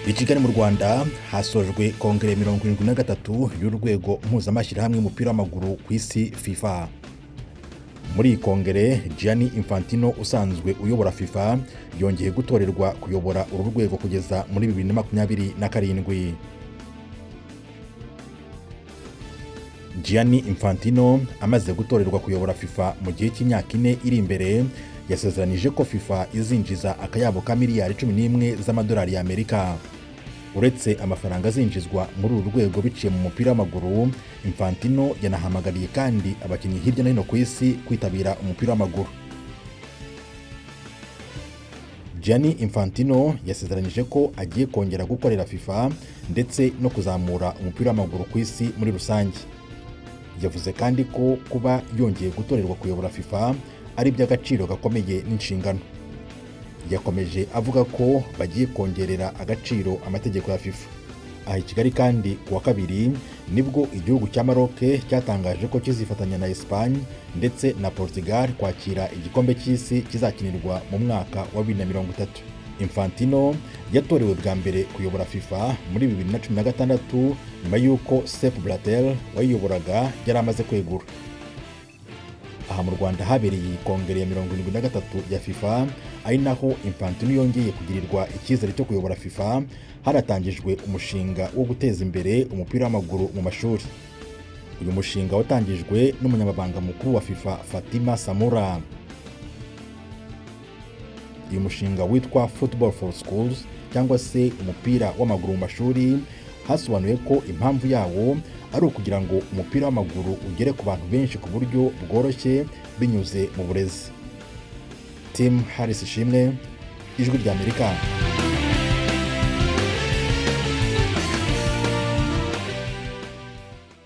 I Kigali mu Rwanda hasojwe kongere 73 y'urwego mpuzamashyirahamwe y'umupira w'amaguru ku isi, FIFA. Muri iyi kongere, Gianni Infantino usanzwe uyobora FIFA yongeye gutorerwa kuyobora uru rwego kugeza muri 2027. Gianni Infantino amaze gutorerwa kuyobora FIFA mu gihe cy'imyaka 4 iri imbere, yasezeranije ko FIFA izinjiza akayabo ka miliyari 11 z'amadolari y'Amerika. Uretse amafaranga azinjizwa muri uru rwego biciye mu mupira w'amaguru, Infantino yanahamagariye kandi abakinnyi hirya no hino ku isi kwitabira umupira w'amaguru. Gianni Infantino yasezeranyije ko agiye kongera gukorera FIFA ndetse no kuzamura umupira w'amaguru ku isi muri rusange. Yavuze kandi ko kuba yongeye gutorerwa kuyobora FIFA ari iby'agaciro gakomeye n'inshingano. Yakomeje avuga ko bagiye kongerera agaciro amategeko ya FIFA. Aha i Kigali kandi, ku wa kabiri nibwo igihugu cya Maroc cyatangaje ko kizifatanya na Espagne ndetse na Portugal kwakira igikombe cy'isi kizakinirwa mu mwaka wa 2030. Infantino yatorewe bwa mbere kuyobora FIFA muri 2016 nyuma y'uko Sepp Blatter wayiyoboraga yari amaze kwegura. Aha mu Rwanda habereye kongere ya 73 ya FIFA, ari naho Infantino yongeye kugirirwa icyizere cyo kuyobora FIFA, hanatangijwe umushinga wo guteza imbere umupira w'amaguru mu mashuri. Uyu mushinga watangijwe n'umunyamabanga mukuru wa FIFA, Fatima Samura. Uyu mushinga witwa Football for Schools cyangwa se umupira w'amaguru mu mashuri, hasobanuye ko impamvu yawo ari ukugira ngo umupira w'amaguru ugere ku bantu benshi ku buryo bworoshye binyuze mu burezi. Tim Harris Ishimwe, Ijwi ry'Amerika.